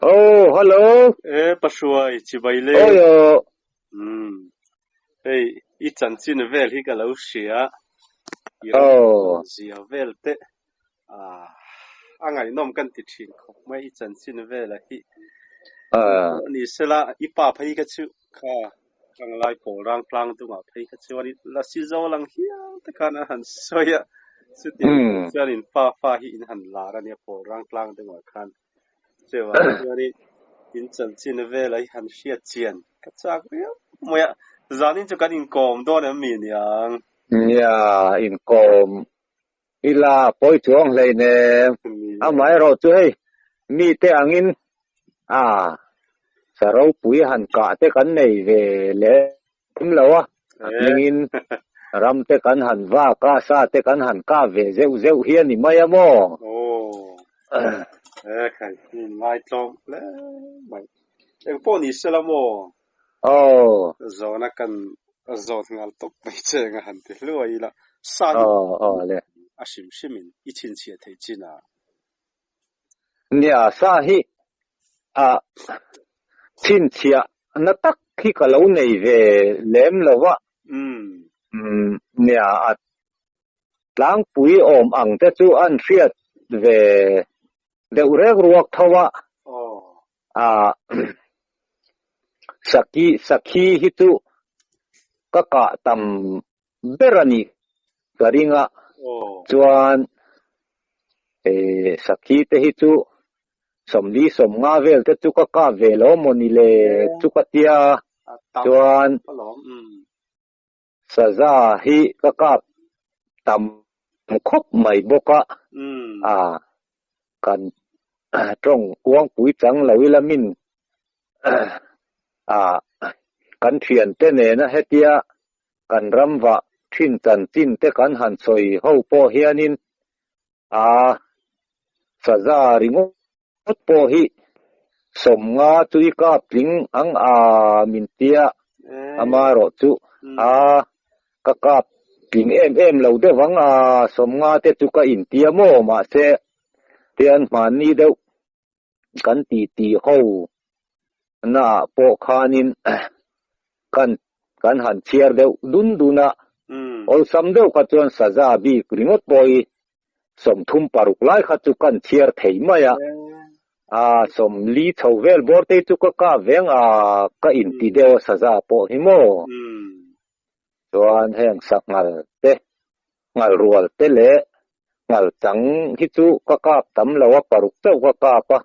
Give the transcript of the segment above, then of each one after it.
Oh, hello. E Pahruai, chibai le. Awi aw. Umm. Hei, i chanchin vel hi ka lo hria. I ram Oh. zia vel te. Ah, a ngaihnawm kan ti thin khawp mai i chanchin vela hi. Ah. Ni sela, i pa phei kha chu kha Kanglai pawl rang tlang dungah phei kha chuan i lasi zo lang hial te khan a han sawi a. Chutiang chuan in pa fa hi in han lar a nia pawl rang tlang dungah khan. Chuvang chuanin in chanchin vela hi han hriat chian ka chak riau mai a, zanin chu kan inkawm dawn em mi niang? Nia, inkawm ila pawi chuang hleinem. Amaherawh chu hei mite angin a sa ropui han kah te kan nei ve lem lo a, a hmingin ram te kan han vak a, sa te kan han kah ve zeuh zeuh hi a ni mai a maw? Aw, e khai, in ngaitlawm hle mai. Engpawh ni se la maw? Aw. Zawhna kan zawt nghal tawp mai che eng a han ti hluai ila, sa hi Aw, aw le. a hrim hrimin i chhinchhiah theih chin a. Nia, sa hi a chhinchhiah na tak hi ka lo nei ve lem lo a. Umm. Nia, a tlangpui awm ang te chu an hriat ve deuh rek ruak tho a. Aw. A Saki Sakhi hi chu ka kah tam ber a nih ka ring a, chuan Sakhi te hi chu sawmli sawmnga vel te chu ka kah ve lo maw ni le chu ka tia, chuan Saza hi ka kap tam khawp mai bawk a, a kan tawng uangpui chang lo ila min a kan thiante nena hetia kan ram vah thin chanchin te kan han sawi ho pawh hianin a saza ringawt pawh hi sawmnga chu i kap tling ang a min tia amaherawh chu a ka kap tling em em lo deuh ang a sawmnga te chu ka intia maw mahse tian hmanni deuh kan ti ti ho naah pawh khanin kan kan han chhiar deuh dun dun a, awlsam deuh kha chuan saza bik ringawt pawh hi sawmthum paruk lai kha chu kan chhiar thei mai a, a sawmli chho vel bawr te chu ka kap veng a ka inti deuh a saza pawh hi maw. Chuan heng sanghal te, nghal rual te leh nghal chang hi chu ka kap tam lo a, paruk chauh ka kap a.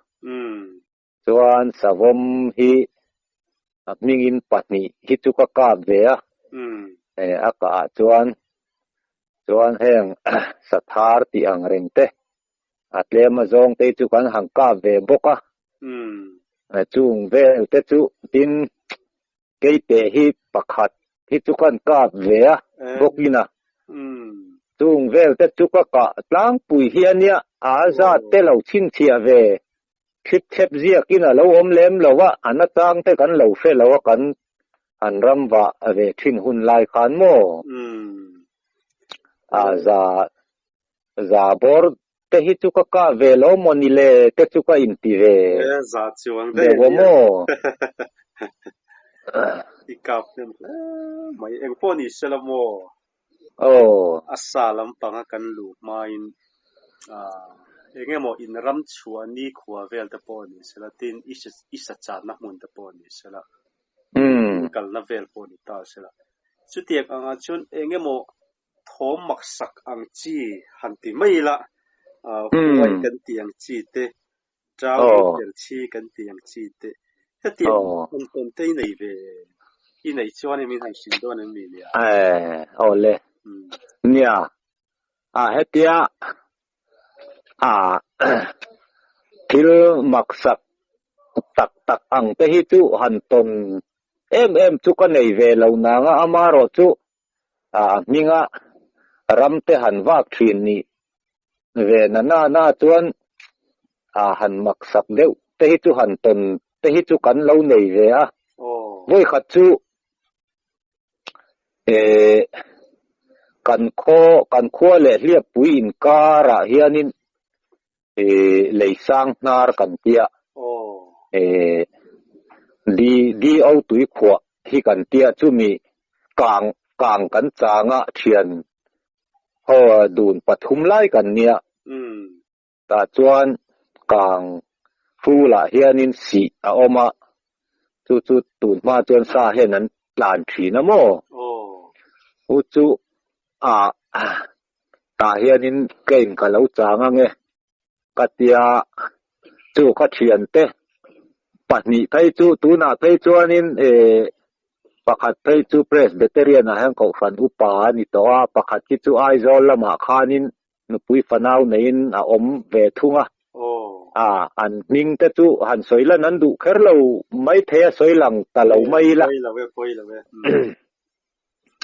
Chuan savawm hi a hmingin pahnih hi chu ka kap ve a, a kah ah chuan chuan heng sathar tih ang reng te a tlem a zawng te chu kan han kap ve bawk a. Chung vel te chu tin Keite hi pakhat hi chu kan kap ve a bawkin a, chung vel te chu ka kah tlangpui hi a nia, a zat te lo chhinchhiah ve thlip thlep ziakin a lo awm lem lo a, a nachang te kan lo hre lo a kan han ram vah ve thin hun lai khan maw? A za za bawr te hi chu ka kah ve lo maw ni le te chu ka inti ve E za chuang daih deuh a maw? I kap hnem hle mai. Eng pawh ni se la maw? Aw. A sa lampanga kan luh hmain eng emaw in ram chhuah ni khua vel te pawh ni se la, tin i sa chatna hmun te pawh ni se la, in kalna vel pawh ni ta se la. Chutiang angah chuan eng emaw thawm maksak ang chi han ti mai ila, huai kan tih ang chi te, chau tel chi kan tih ang chi te, hetiang tawn tawn te i nei ve, i neih chuan min han hrilh dawn em mi nia? Aw le, nia, a hetia a thil maksak tak tak ang te hi chu han tawn em em chu ka nei ve lo nang a, amaherawh chu a hminga ram te han vak thin ni ve na na na chuan a han mak sak deuh te hi chu han tawn te hi chu kan lo nei ve a. Vawi khat chu eh kan khaw kan khua leh hliappui inkarah hianin eh leisang hnar kan tia. Eh D DO tuikhuah hi kan tia chumi kang kang kan changa thian ho dun pathum lai kan nia. Tah chuan kang fulah hianin sih a awm a, chu chu tun hma chuan sa hian an tlan thin a maw? Chu chu a tah hianin kein ka lo chang ange ka tia chu ka thiante pahnih phei chu tunah phei chuanin eh pakhat phei chu Presbyterian ah hian Kohhran upa a ni tawh a, pakhat hi chu Aizawl lamah khanin nupui fanau neiin a awm ve thung a. A, an hming te chu han sawi lan an duh kher lo mai thei a, sawi lang ta lo mai ila.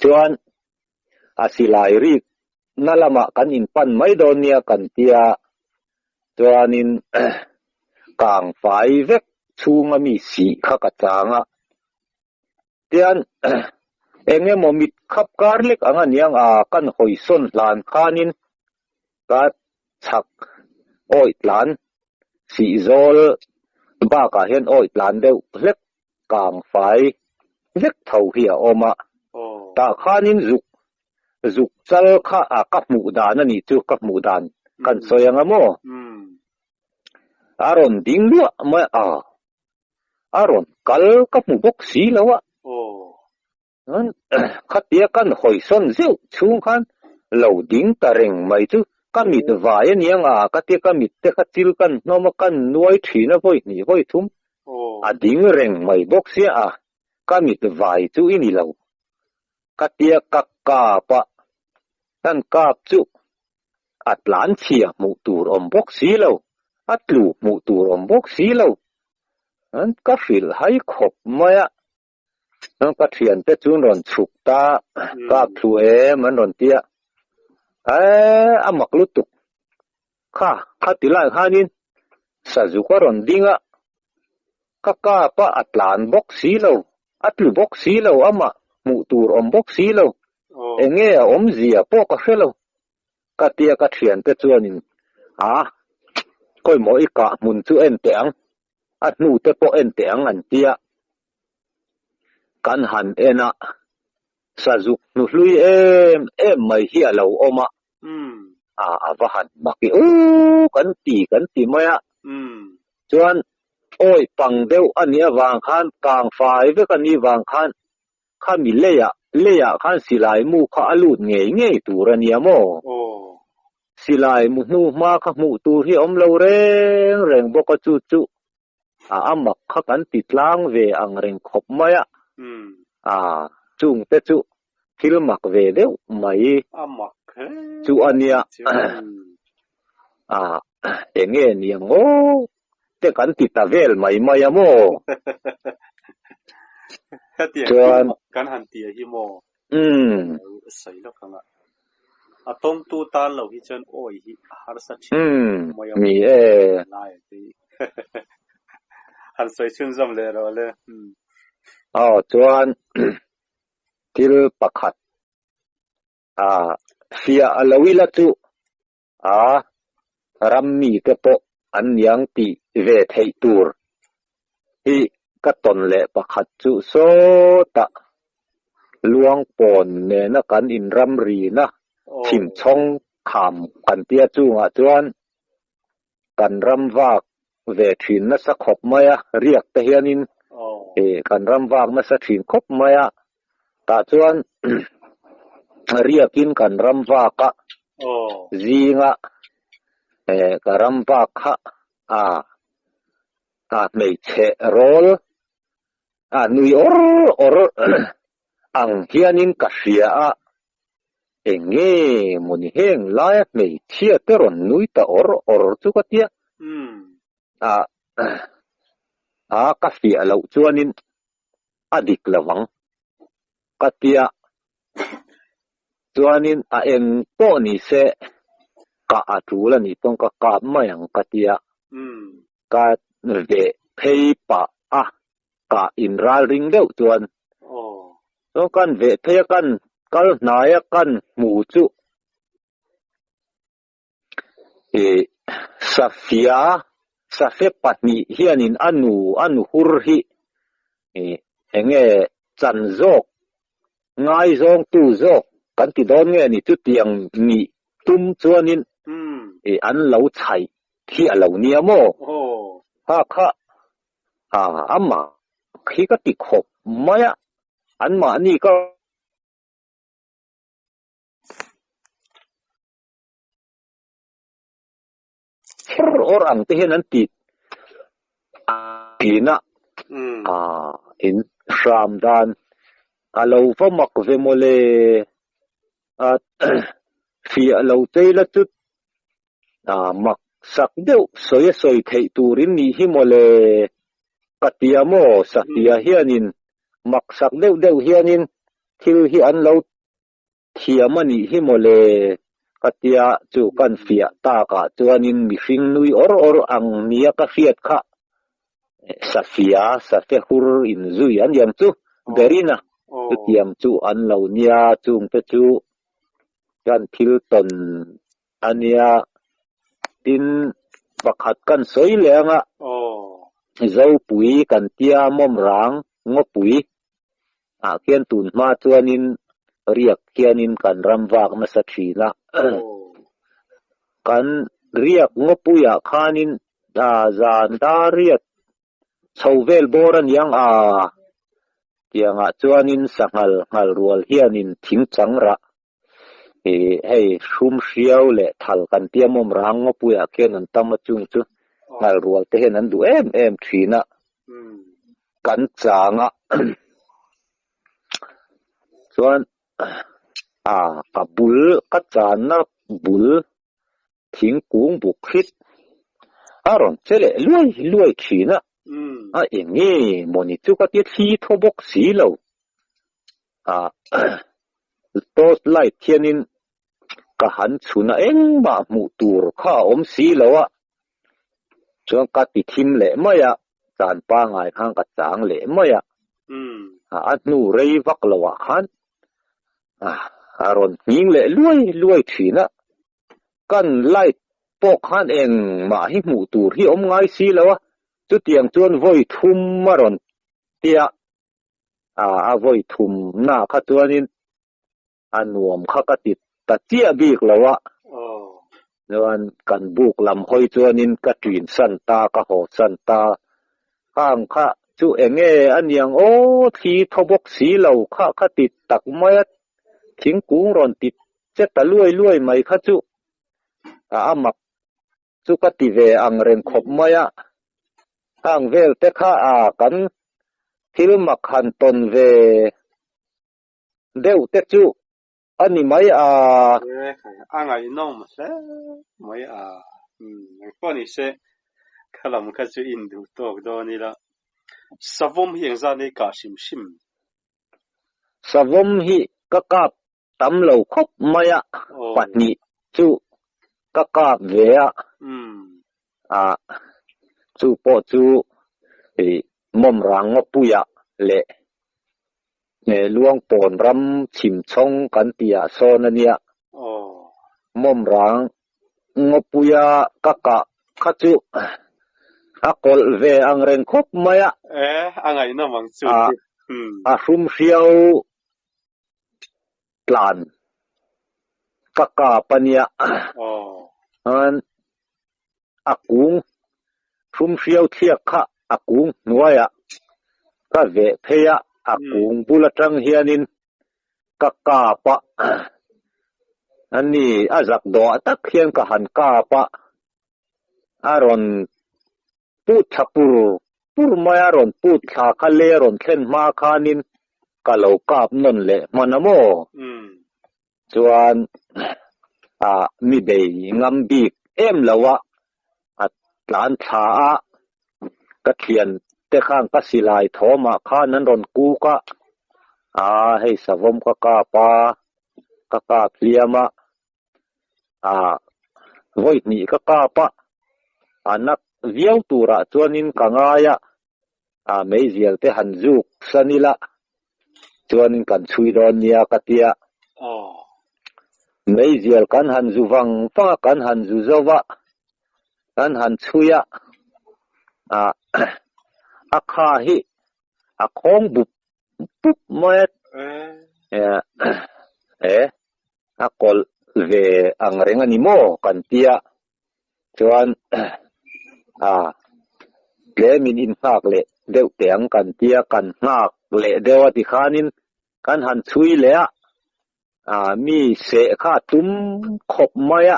Chuan a silai rik na lamah kan inpan mai dawn nia kan tia, chuanin kang fai vek chhunga mi sih kha ka chang a. Tian eng emaw mit khap kar lek ang a niang a, kan hawi sawn hlan khanin ka chhak awih tlan sih zawl bakah hian awih tlan deuh hlek kang fai vek tho hi a awm a. Tah khanin zuk zuk chal kha a ka hmuh dan a nih chu ka hmuh dan kan sawi ang a maw? A rawn ding luah mai a. A rawn kal ka hmu bawk si lo a. Khatia kan hawisawn zeuh chhung khan lo ding ta reng mai chu ka mit vai a niang a, khatia ka mit te kha chil kan hnawm a, kan nuai thin a vawi hnih vawi thum a ding reng mai bawk sia a, ka mit vai chu i ni lo. Khatia ka kap a, kan kap chu a tlan chhia hmuh tur awm bawk si lo, a tlu hmuh tur awm bawk si lo. Ka hrilh hai khawp mai a, ka thiante chu an rawn chhuk ta, kap thlu em an rawn ti a, eh a mak lutuk kha, khati lai khanin sazuk a rawn ding a, ka kap a, a tlan bawk si lo, a tlu bawk si lo, amah hmuh tur awm bawk si lo, eng nge a awmzia pawh ka hre lo. Ka tia ka thiante chuanin a, khawimaw i kah hmun chu en teh ang, a hnu te pawh en teh ang an tia. Kan han en a, sazuk hnu hlui em em mai hi a lo awm a, a a va han mak i u kan ti kan ti mai a. Chuan awi pang deuh a nih avang khan kang fai vek a nih vang khan Khami leiah, leiah khan silai mu kha a lut ngei ngei tur a nia maw? Silai mu hnu hma kha hmuh tur hi a awm lo reng reng bawk a chu chu a a mak kha kan ti tlang ve ang reng khawp mai a. A chung te chu thil mak ve deuh mai chu a nia. A eng nge niang aw te kan ti ta vel mai mai a maw? Hetiang Chuan kan han ti a hi maw? Umm. Sawi lawk ang a. A tawngtu tan lo hi chuan awi hi a harsa thin Umm. mai a Ni e. Lai a ti. Han sawi chhunzawm leh rawh le. Umm. Aw chuan thil pakhat a fiah a lo ila chu A ram mite pawh an niang tih ve theih tur hi ka tawn leh pakhat chu sawtah Luangpawn nena kan inramrina chhimchhawng kham kan tia chungah chuan kan ram vak ve thin nasa khawp mai a, riak te hianin kan ram vak nasa thin khawp mai a, tah chuan riakin kan ram vak a zinga ka ram vak kha a a hmeichhe rawl a nui awr awr ang hianin ka hria a, eng nge mawni heng laia hmeichhia te rawn nui ta awr awr chu ka tia a a ka fiah loh chuanin a dik lo ang ka tia chuanin a eng pawh ni se kah a tul a nih pawn ka kap mai ang ka tia ka veh phei pah a kah inral ring deuh chuan chuan kan veh phei a kan kal hnai a kan hmu chu ih safia. Safe pahnih hianin a nu a nu hur hi enge chan zawk ngaizawngtu zawk kan ti dawn nge ni chutiang nih tum chuanin an lo chhaih hi a lo nia maw? Kha kha amah khi ka ti khawp mai a, anmahni ka Kher awr ang te hian an ti thin a, in hram dan a lo va mak ve mawle, fiah lo chei la chu mak sak deuh sawi a sawi theih turin nih hi mawle ka tia maw, Safia hianin mak sak deuh deuh hianin thil hi an lo Thiam a nih hi mawle, ka tia chu kan fiah takah chuanin mihring nui awr awr ang nia ka hriat kha. Safia, safe hur inzui an iang chu berin a, chutiang chu an lo nia, chungte chu kan thil tawn a nia. Tin, pakhat kan sawi leh anga Zopui kan tia mawmrang ngawpui Ah khian tun hma chuanin riak khianin kan ram vak nasa thin a. Kan riak ngawpuiah khanin zan dar riat chho vel bawr a niang a, tiangah chuanin sanghal nghal rual hianin thing chang rah ih hei hrum hriau leh thal kan tia mawm rang ngawpuiah khian an tam a chung chu nghal rual te hian an duh em em thin a. Kan chang a chuan a ka bul ka channa bul thingkung buk hrit a rawn che leh luai luai thin a a eng nge mawni chu ka tia thli thaw bawk si lo a torch light hianin ka han chhun a engmah hmuh tur kha a awm si lo a chuan ka ti thim leh mai a chan pangai khan ka chang leh mai a a hnu rei vak lo ah khan a rawn nghing leh luai luai thin a kan light pawh khan engmah hi hmuh tur hi awm ngai si lo a chutiang chuan vawi thum a rawn tia a vawi thum na kha chuanin a nuam kha ka ti ta chiah bik lo a, chuan kan buk lam hawi chuanin ka ṭin san ta, ka haw san ta, khang kha chu enge a niang aw thli thaw bawk si lo kha kha ti tak mai a, thingkung rawn ti che ta luai luai mai kha chu a mak chu ka ti ve ang reng khawp mai a, khang vel te kha a kan thil mak han tawn ve deuh te chu a ni mai a. A ngaihnawm hle mai a. Engpawh ni se, kha lam kha chu in duh tawk dawn ila. Savawm hi engzat nge i kah hrim hrim? Savawm hi ka kap tam lo khawp mai a, pahnih chu ka kap ve a. Chu pawh chu mawmrang ngawpuiah leh Luangpawn ram chhimchhawng kan tihah sawn a nia. Mawmrang ngawpuia ka kah kha chu a kawlh ve ang reng khawp mai a. A ngaihnawm ang chu. A hrum hriau tlan ka kap a nia. A kung hrum hriau thliak kha a kung hnuaiah ka veh phei a, a kung bul atang hianin ka kap a, ani a zak dawh tak hian ka han kap a, a rawn put thla pur pur mai a, rawn put thla kha le rawn thlen hma khanin ka lo kap nawn leh hman a maw? Chuan a mi bei ngam bik em lo a, a tlan thla a, ka thian te khan ka silai thawmah khan an rawn kuk a, a hei savawm ka kap a, ka kap hliam a, a vawi hnih ka kap a, a nak viau turah chuanin ka ngai a, a meizial te han zuk san ila chuanin kan chhui dawn nia ka tia. Meizial kan han zu vang vang a, kan han zu zo va, kan han chhui a. A a kha hi a khawng bup bup mai a. E a kawlh ve ang reng a ni maw kan tia chuan a tlemin in nghak leh deuh teh ang kan tia kan nghak leh deuh a tikhanin kan han chhui leh a a mi seh kha a tum khawp mai a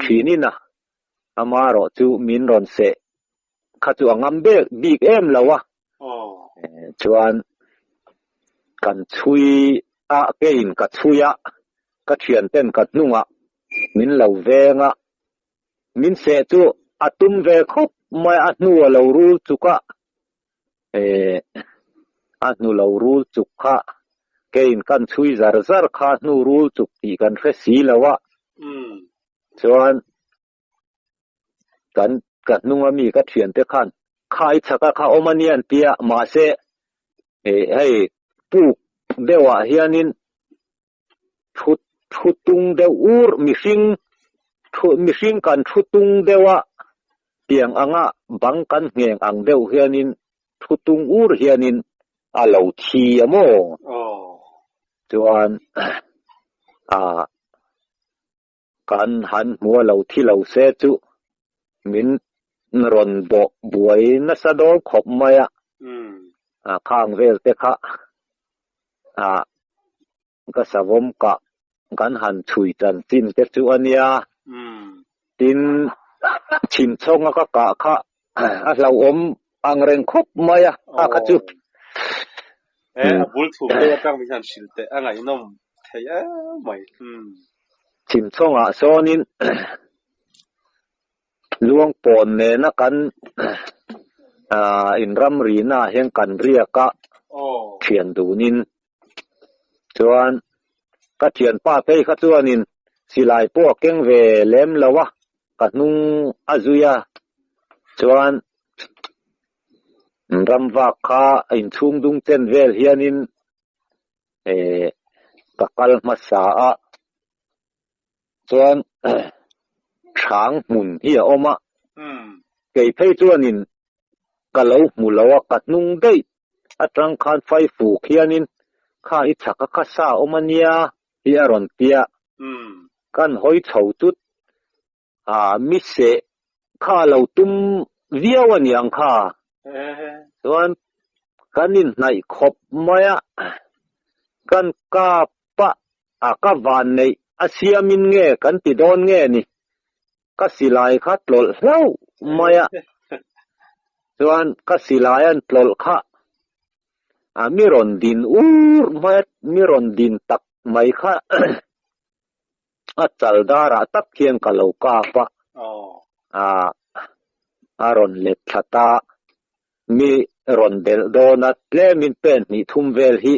thinin a amarawh chu min rawn seh kha chu a ngam bek bik em lo a chuan kan chhui a keiin ka chhui a ka thian ten ka hnungah min lo veng a min seh chu a tum ve khawp mai a hnu a lo rul chuk a eh a hnu lo rul chuk kha keiin kan chhui zar zar kha hnu rul chuk tih kan hre si lo a chuan kan ka hnunga mi ka thiante khan khai chaka kha awm a nia an tia mahse eh hei puk deuhah hianin thu thu tung deuh ur mihring thu mihring kan thu tung deuh a tiang anga bang kan ngheng ang deuh hianin thu tung ur hianin a lo thi a maw chuan ah Kan han hmu a lo thi lo se chu min rawn bawh buai nasa dawn khawp mai a, a khang vel te kha a ka savawm kah kan han chhui chanchin te chu a nia. Tin, chhimchhawnga ka kah kha a hlauhawm ang reng khawp mai a, a kha chu. E, a bul thu deuh atang min han hrilh teh a ngaihnawm thei em mai. Chhimchhawngah sawnin Luangpawn nena kan inramrina ah hian kan riak a thian dunin chuan ka thianpa phei kha chuanin silai pawh a keng ve lem lo a. Ka hnung a zui a, chuan ramvak kha a inchhung dung chen vel hianin eh ka kal hmasa a, chuan hrang hmun hi a awm a, kei phei chuanin ka lo hmu lo a, ka hnung daih atang khan faifuk hianin kha i chhaka kha sa awm a nia hi a rawn tia. Kan hawi chho tut a, mi seh kha a lo tum viau a niang kha. Chuan kan inhnaih khawp mai a, kan kap a, a ka van neih a siamin nge kan ti dawn nge ni, ka silai kha tlawlh hlauh mai a, chuan ka silai an tlawlh kha a mi rawn din ur mai a, mi rawn din tak mai kha a chal darah tak hian ka lo kap a, a a rawn let thla ta, mi rawn belh dawn a, tlemin pen hnih thum vel hi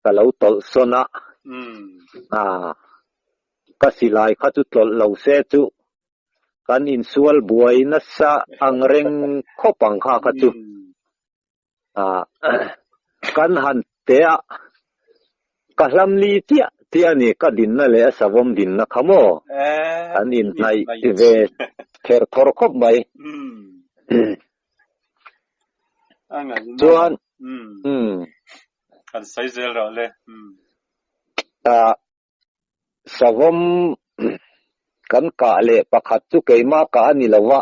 ka lo tawlh sawn a, a ka silai kha chu tlawlh lo se chu kan insual buai nasa ang reng khawp ang kha kha chu a kan han te a ka hlam li chiah chiah a ni ka dinna leh a savawm dinna kha maw kan inhnaih ve ther thawr khawp mai chuan Kan sawi zel rawh le. Ah savawm kan kah leh pakhat chu keimah kah a ni lo va,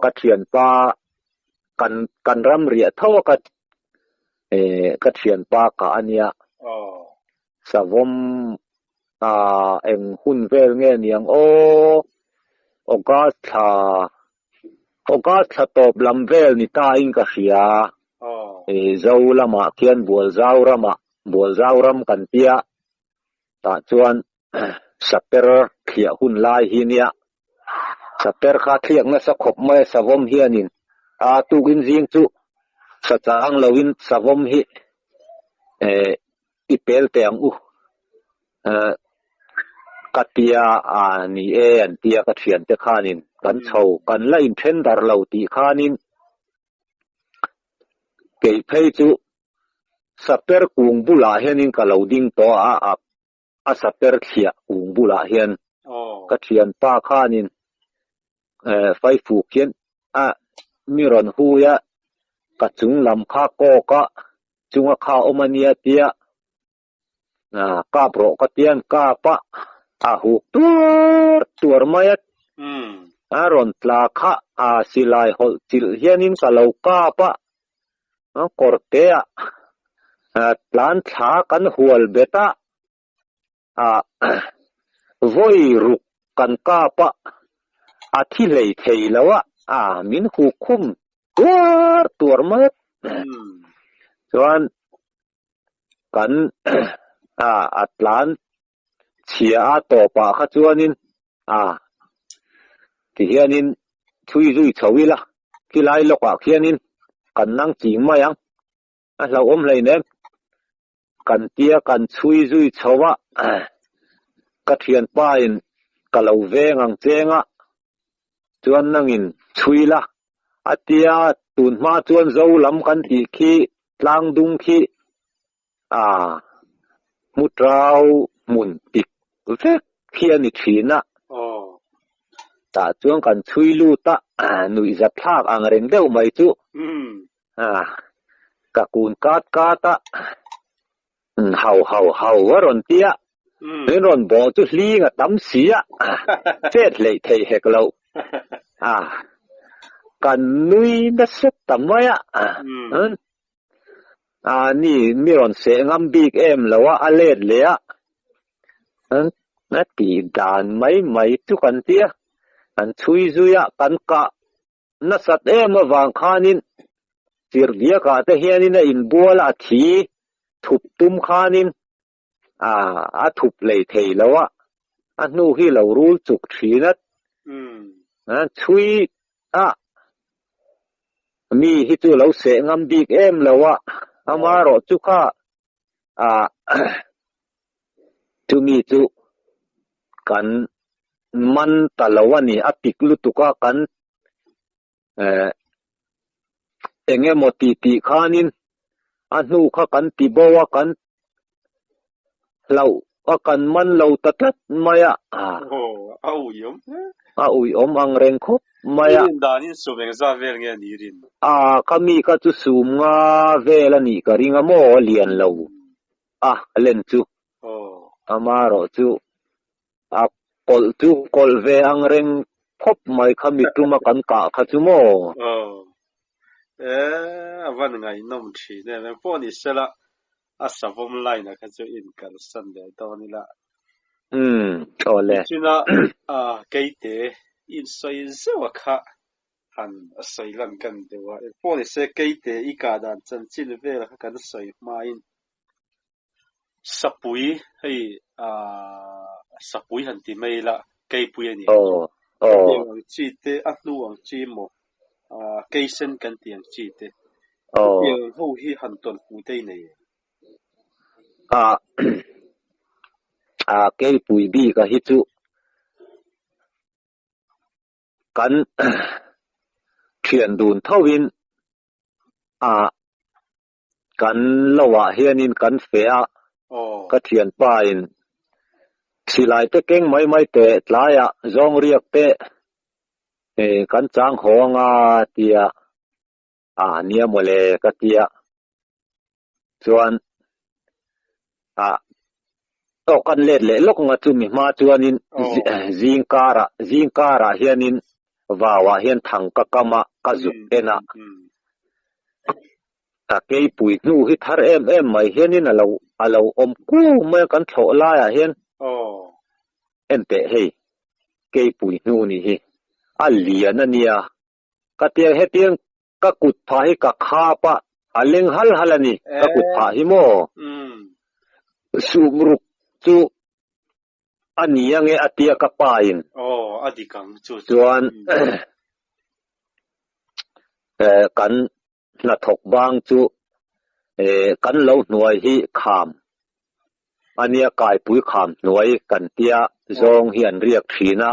ka thianpa kan kan ram riah tho a ka eh ka thianpa kah a nia. Savawm ah eng hun vel nge niang aw August thla August thla tawp lam vel ni ta in ka hria. Zo lamah khian Bualzau ramah Bualzau ram kan tia tah chuan saper thliah hun lai hi nia. Saper kha thliak nasa khawp mai a savawm hianin a tukin zing chu sa chang loin savawm hi eh i pel teh ang u. Ka tia a ni e an tia ka thiante khanin kan chho kan la inthen darh lo tih khanin kei phei chu saper kung bulah hianin ka lo ding tawh a a saper thliah kung bulah hian ka thianpa khanin faifuk hian a. mi rawn hui a, ka chung lam kha kawk a, chunga kha awm a nia tia kap rawh ka tian kap a, a huk tuar tuar mai a, a rawn tla kha a silai hawlh chilh hianin ka lo kap a, kawr te ah tlan thla kan hual bet a, vawi ruk kan kap a, a thi hlei thei lo a, min huk khum tuar tuar mai a, chuan kan a tlan chhia a tawpah kha chuanin a tihianin chhui zui chho ila khilai lawkah khianin kan nang ching mai ang a hlauhawm hleinem kan tia kan chhui zui chho a ka thianpa in ka lo veng ang cheng a chuan nangin chhui la a tia tun hma chuan zo lam kan tih khi tlang dung khi a hmu trau hmun pik vek khi a ni thin a. Tah chuan kan chhui lut a, nuihzat thlak ang reng deuh mai chu ka kun kat kat a, hau hau hau a rawn ti a, min rawn bawh chu hling a tam si a, chet hleih theih hek loh a, kan nui nasa ta mai a. A ni, mi rawn seh ngam bik em lo a, a let leh a. A tih dan mai mai chu kan ti a, kan chhui zui a, kan kah nasat em avang khanin chirhdiakah te hianin a inbual a, a thi thup tum khanin a thup hlei thei lo a, a hnu hi lo rul chuk thin a, chhui a, mi hi chu lo seh ngam bik em lo a, amaherawh chu kha chumi chu kan man ta lo a ni, a pik lutuk a kan eng emaw tih tih khanin a hnu kha kan ti bo a, kan hlauh a kan man lo ta tlat mai a. Aw, a uiawm hle. A uiawm ang reng khawp mai a. I rin danin sum engzat vel nge a nih rin? A, ka mi kha chu sum nga vel a nih ka ring a maw, a lian lo a len chu. Amaherawh chu A kawlh chu kawlh ve ang reng khawp mai kha mi tuma kan kah kha chu maw? Aw. E, a van ngaihnawm thin em. Engpawh ni sela, a savawm line ah kha chu in kalsan leh dawn ila. Umm, aw le. China a keite in sawi zeuh a kha han a sawi lan kan deuh a. Engpawh ni se keite i kah dan chanchin vel kha kan sawi hmain Sapui, hei aah sapui han ti mai ila, keipui a ni. Aw, aw. Hetiang ang chi te, a hnu ang chi maw, aah keisen kan tih ang chi te. Aw. Hetiang ang ho hi han tawn fuh te i nei em? Ah, ah keipui bik a hi chu kan thian dun tho in ah Kan lo ah hianin kan feh a, ka thianpa in silai te keng mai mai teh tlaiah zawng riak te kan chang haw anga tia a nia mawle ka tia chuan ah aw kan let leh lawk anga chumi hma chuanin zing karah zing karah hianin vauah hian thang ka kam a, ka zuk en a. Ka keipui hnu hi thar em em mai hianin a lo a lo awm kung mai a, kan thlawh laiah hian en teh hei keipui hnu nih hi a lian a nia. Ka tiang hetiang ka kut phah hi ka khap a, a leng hal hal a ni ka kut phah hi maw? Sumruk chu A ni ange a tia ka pa in. Aw, a dik ang chu chu. Chuan kan hnathawk bang chu kan lo hnuai hi kham a nia kaipui kham hnuai kan tia zawng hi an riak thin a,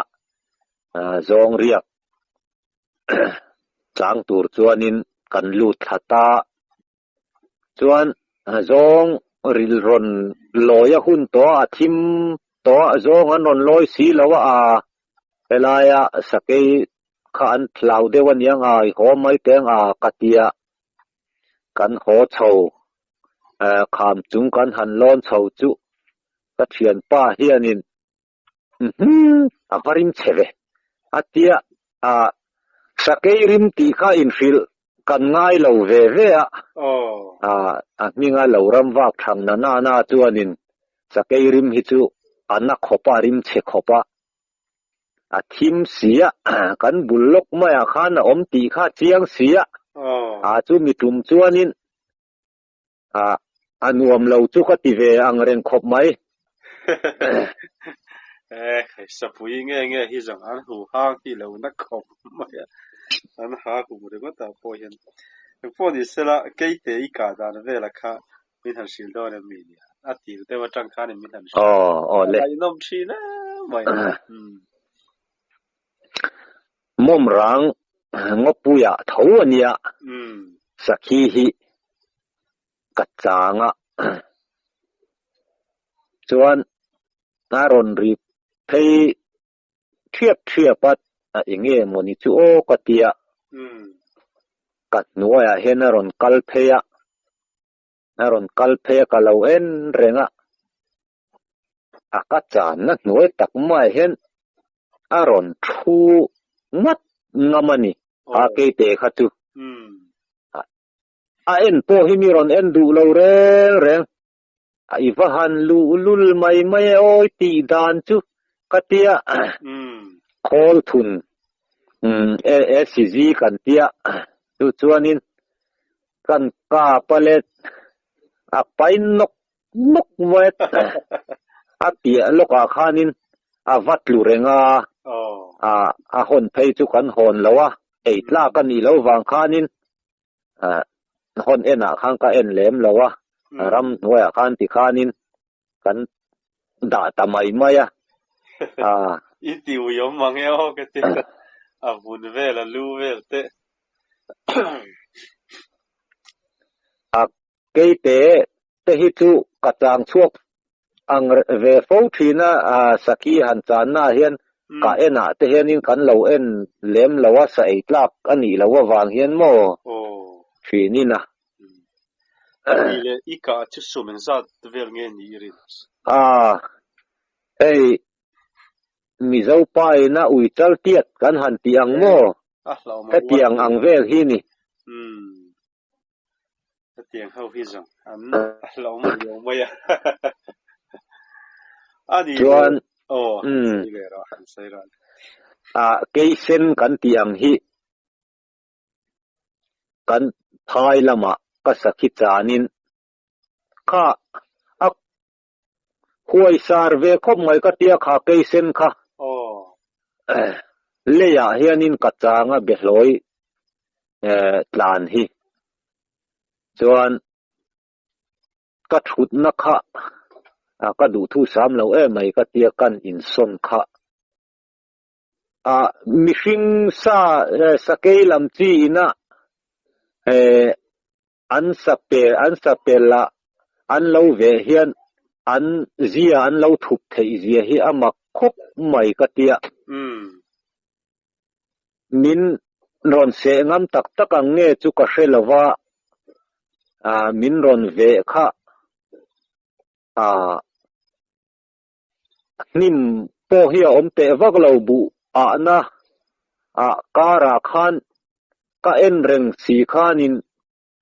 zawng riak chang tur chuanin kan lut thla ta. Chuan zawng ril rawn lawi a hun tawh a, a thim tawh a, zawng an rawn lawi si lo a, a helaia sakei kha an hlau deuh aniang a, i haw mai teng a ka tia kan haw chho kham chung kan han lawn chho chu ka thianpa hianin Uhmm, a va rim che ve. A tia, a sakei rim tih kha inhrilh kan ngai lo ve ve a. A, a hminga lo ram vak thang na na na chuanin sakei rim hi chu a na khawp a, rim chhe khawp a. A thim si a, kan bul lawk maiah khan a awm tih kha a chiang si a. A chu mi tum chuanin A, a nuam lo chu ka ti ve ang reng khawp mai. Eh, hei sapui nge nge hi zawng an hu hang hi lo na khawp mai a, an ha hum ringawt ah pawh hian. Engpawh ni sela, keite i kah dan vela kha min han hrilh dawn em mi nia? A tir deuh atang khan in min han hrilh. Aw, aw le. A ngaihnawm thin em mai. Umm. Mawm rang ngawpuiah tho a nia, sakhi hi ka chang a, chuan a rawn ri phei thiap thiap a, a eng nge mawni chu aw ka tia, ka hnuaiah hian a rawn kal phei a, a rawn kal phei a ka lo en reng a, a ka channa hnuai tak maiah hian a rawn thu ngat ngam a ni, a keite kha chu. A en pawh hi mi rawn en duh lo reng reng, a i va han luh lul mai mai e awi tih dan chu ka tia khawl thun SCG kan tia chu chuanin kan kap a let a pai nawk nawk mai a piah lawkah khanin a va tlu reng a, a hawn phei chu kan hawn lo a, ei tlak a nih loh vang khanin hawn enah khan ka en lem lo a, ram hnuaiah khan tikhanin kan dah ta mai mai a. I ti ui awm mang e aw ka ti a vun vel a lu vel te. A keite te hi chu ka chang chhuak ang ve fo thin a, sakhi han channa ah hian ka en ah te hianin kan lo en lem lo a, sa ei tlak a nih loh avang hian maw thinin a. Ani leh i kah chu sum engzat vel nge ni i rin? A, hei Mizo pa ina ui chal tiat kan han tih ang maw? Hetiang ang vel hi ni. Hetiang ho hi zawng an hlauhawm riau mai a. Ani Chuan aw han sawi leh rawh han sawi rawh. A keisen kan tih ang hi kan phai lamah ka sakhi chanin kha a huai sar ve khawp mai ka tia kha keisen kha leiah hianin ka chang a behlawi tlan hi chuan ka thutna kha ka duhthu sam lo em mai ka tia kan insawn kha. Ah mihring sa sakei lam chi ina eh an sa pel an sa pel a an lo veh hian an zia an lo thup theih zia hi a mak khawp mai ka tia. Min rawn seh ngam tak tak ang nge chu ka hre lo va, ah min rawn veh kha ah Hnim pawh hi a awm teh vak lo buh ahna ah karah khan ka en reng si khanin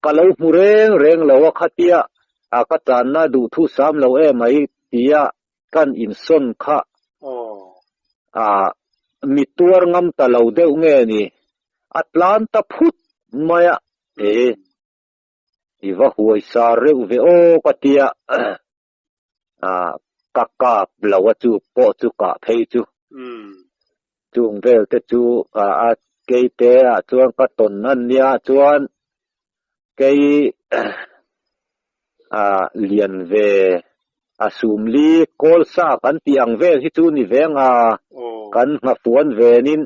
ka lo hmu reng reng lo a khatia a ka tanna duh thu sam lo em mai tia kan insawn kha a mi tuar ngam ta lo deuh nge ni a tlan ta phut mai a e i va huai sar reuh ve aw ka tia. ah ka kap lo a chu pawh chu kah phei chu chung vel te chu a kei te ah chuan ka tawn an nia chuan kei ah lian ve a sumli kawl sa kan tih ang vel hi chu ni ve anga kan nghafuan venin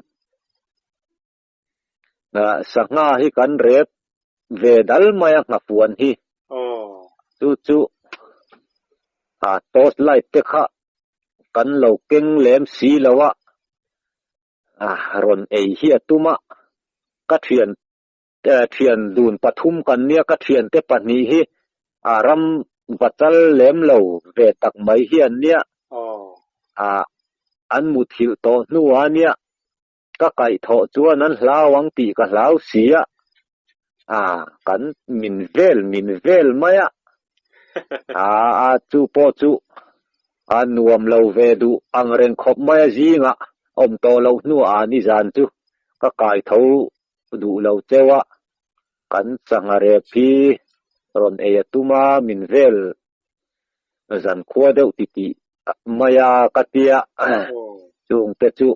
ah sangha hi kan rep ve dal mai a nghafuan hi chu chu ah torch light te kha kan lo keng lem si lo a rawn ei hi a tum a, ka thian thian dun pathum kan nia ka thiante pahnih hi a ram vachal lem lo ve tak mai hi an nia, an muthilh tawh hnuah a nia. Ka kaihthawh chuan an hlau ang tih ka hlau si a, a kan min vel min vel mai a, a a chu pawh chu a nuam lo ve duh ang reng khawp mai a zingah awm tawh loh hnuah a nizan chu ka kaitho duh lo cheu a, kan sangha rep hi rawn ei a tum a min vel zankhua deuh titih mai a ka tia chungte chu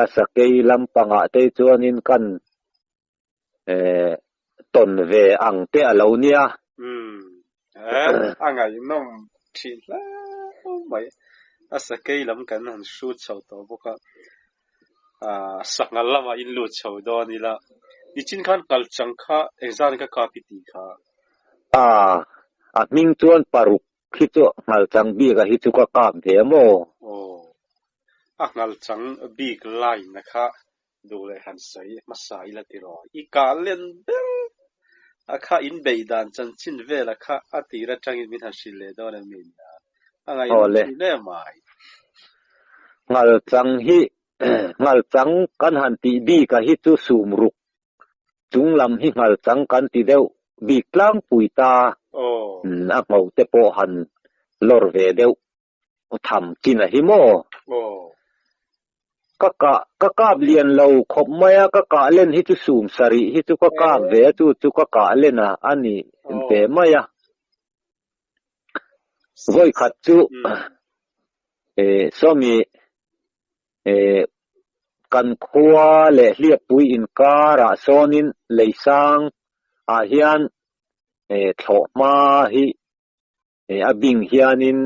a sakei lampangah te chuanin kan eh tawn ve ang te a lo nia. Umm a ngaihnawm thin hle mai. A sakei lam kan han hrut chho tawh bawk a, ah sangha lamah in lut chho dawn ila nichin khan kal chang kha engzan ka kap i tih kha? Ah a hming chuan paruk Khi chu nghal chang bik a hi chu ka kap ve a maw? Aw, a nghal chang bik line a kha duh leh han sawi hmasa ila tiraw? I kah len ber a kha in beih dan chanchin vel a kha a tir atangin min han hrilh leh dawn em ni nia? A ngaihnawm thin em ai. Nghal chang hi nghal chang kan han tih bik a hi chu sum ruk Chung lam hi nghal chang kan ti deuh bik tlangpui ta, a ngho te pawh han lawr ve deuh tham chin a hi maw? Ka kah ka kap lian lo khawp mai a, ka kah len hi chu sum sarih hi chu ka kap ve a, chu chu ka kah len a a ni ve mai a. Vawi khat chu sawmi Kan khua leh hliappui inkarah sawnin leisang ah hian thlawhhma hi a bing hianin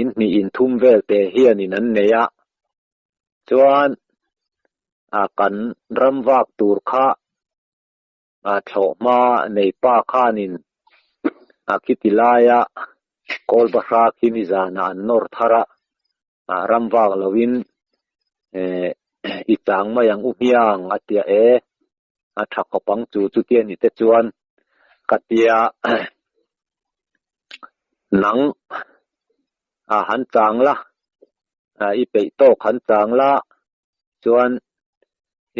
in hnih in thum vel te hianin an nei a, chuan kan ram vak tur kha thlawhhma nei pa khanin a khiti laia kawl bahra khi nizanah an nawr thar a. Ah ram vak loin eh i chang mai ang u hmiang a tia e, a tha khawp ang chu chutia ni te chuan ka tia nang ah han chang la, ah i peih tawk han chang la chuan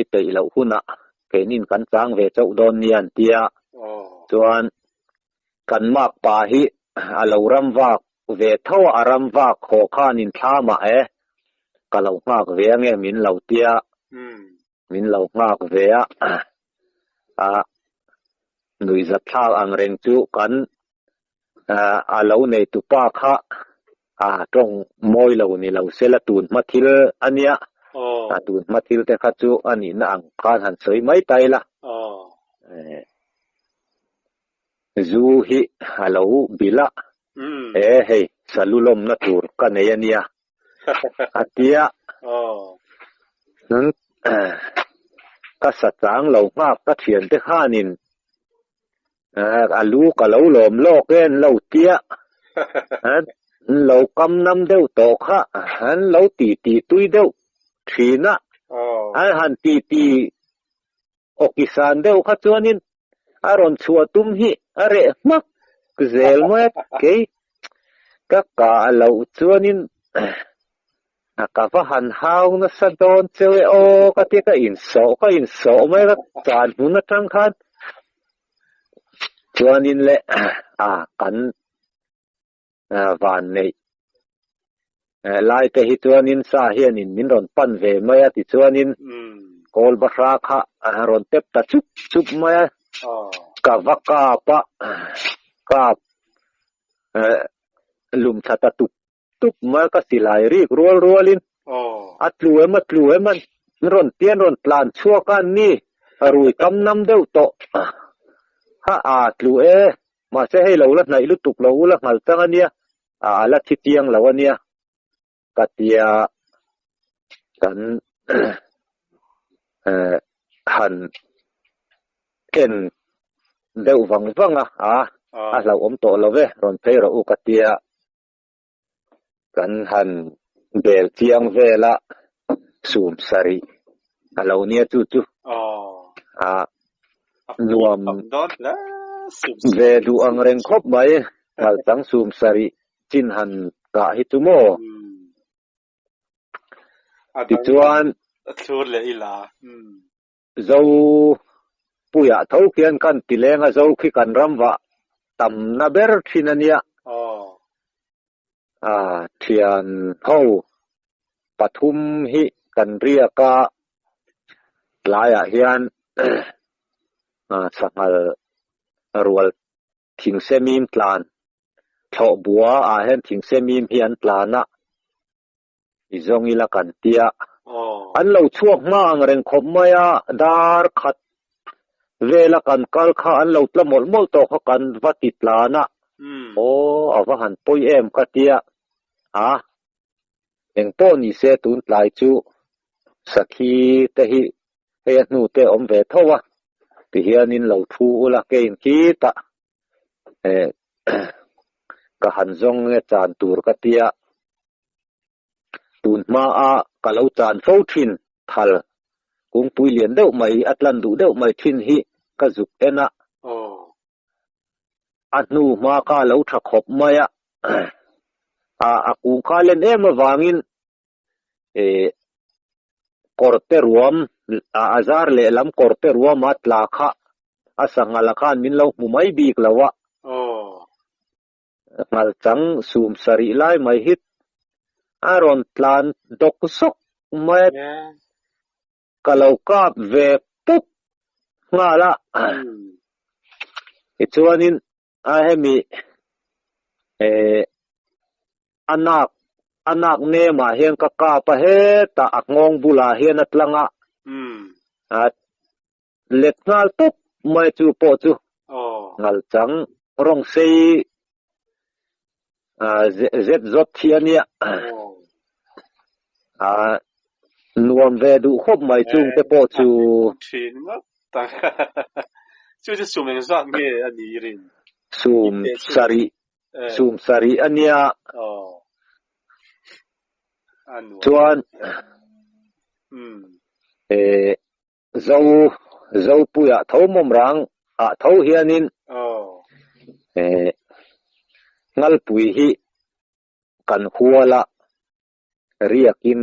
i peih loh hunah keinin kan chang ve chauh dawn nia an tia chuan kan makpa hi a lo ram vak ve tho a, a ram vak haw khanin thlamah e ka lo nghak ve ange min lo tia min lo nghak ve a, a nuihzat thlak ang reng chu kan a lo neitupa kha a tawng mawi lo ni lo sela tun hma thil a nia, a tun hma thil te kha chu a nihna ang khan han sawi mai ta ila. Zu hi a lo bilh a, e hei salu lawmna tur ka nei a nia a tia. Ka sa chang lo nghak ka thiante khanin a lu ka lo lawm lawk e an lo tia. An lo kam nam deuh tawh kha an lo ti ti tui deuh thin a, an han ti ti awkisan deuh kha chuanin a rawn chhuah tum hi a reh hmak zel mai a, kei ka kah loh chuanin a ka va han hau nasa dawn cheu e aw ka tia ka insawh ka insawh mai a, ka chan hmun atang khan chuanin le a kan van neih lai te hi chuanin sa hianin min rawn pan ve mai a tichuanin kawl bahra kha a rawn tep ta chup chup mai a, ka va kap a, kap lum thla ta tup tup mai a, ka silai rik rual rualin a tlu em a tlu em a rawn tian rawn tlan chhuak a ni rui kam nam deuh tawh ha a tlu e. Mahse hei lo la hnaih lutuk lo ula nghal chang a nia, a la thi chiang lo a nia ka tia kan han en deuh vang vang a, a a hlauhawm tawh lo ve, rawn phei rawh u ka tia kan han bel chiang vel a. Sum sarih a lo nia chu chu. A nuam ve duh ang reng khawp mai Nghalchang sum sarih chin han kah hi chu maw. Tichuan Zo puiah tho khian kan ti leng a, Zo khi kan ram vah tamna ber thin a nia. A thian ho pathum hi kan riak a, tlaiah hian sanghal rual thingsemim tlan, thlawh bua ah hian thingsemim hi an tlan a. I zawng ila kan tia. An lo chhuak hma ang reng khawp mai a, dar khat vela kan kal kha an lo tla mawlh mawlh tawh kha kan va ti tlan a. Aw, a va han pawi em ka tia. A, eng pawh ni se tun tlai chu sakhi te hi hei a hnu te awm ve tho a, tihianin lo thu ula kein khitah eh ka han zawng nge chan tur ka tia tun hma a ka lo chan fo thin thal kungpui lian deuh mai a tlan duh deuh mai thin hi ka zuk en a a hnu hma kha a lo tha khawp mai a a kung kha len em avangin eh kawr te ruam a zar lehlam kawr te ruam a tla kha a sanghal a khan min lo hmu mai bik lo a. Nghal chang sum sarih lai mai hi a rawn tlan dawk zawk mai a, ka lo kap ve pup nghal a. Tichuanin a hemi eh a nak a nak nemah hian ka kap a hetah a nghawng bulah hian a tlang a. Let nghal tawp mai chu pawh chu ngal chang rawng sei zet zawt thi a nia. Nuam ve duh khawp mai chung te pawh chu. Thin ngawt tak. Chu chu sum engzat nge a ni i rin? Sum sarih sum sarih a nia. Chuan Zo, Zopuiah tho mawmrang ah tho hianin eh Ngalpui hi kan hual a, riakin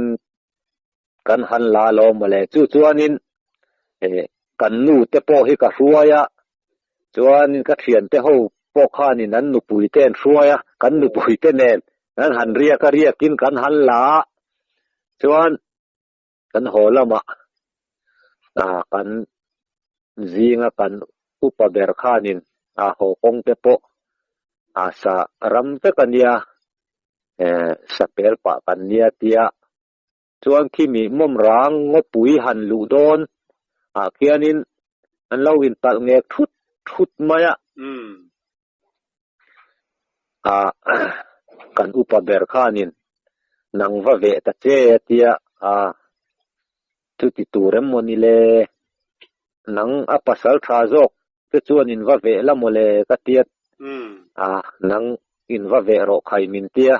kan han la lo mawle. Chu chuanin eh kan nu te pawh hi ka hruai a, chuanin ka thiante ho pawh khanin an nupui te an hruai a, kan nupui te nen kan han riak a, riakin kan han la a, chuan Kan haw lamah kan zinga kan upa ber khanin a haw kawng te pawh a sa ram vek a nia, sa pel pah kan nia tia chuan khimi mawmrang ngawpui han luh dawn ah khianin an lo intalh ngek thut thut mai a. Ah kan upa ber khanin nang va veh ta che a tia a chuti tur em maw ni le nang a pasal tha zawk te chuan in va veh la maw le ka tia a nang in va veh rawh khai min tia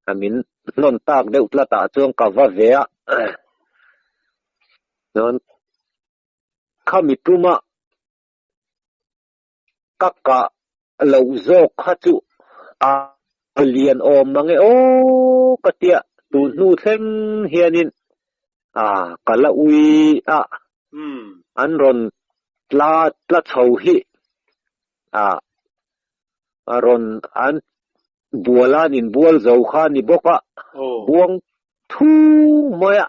a min hnawn tak deuh tlat ah chuan ka va ve a chuan khami tuma Ka kah loh zawk kha chu a lian awm mang e aw ka tia tun hnu thleng hianin a ka la ui a an rawn tla tla chho hi a rawn an bual an inbual zo kha a ni bawk a buang thung mai a.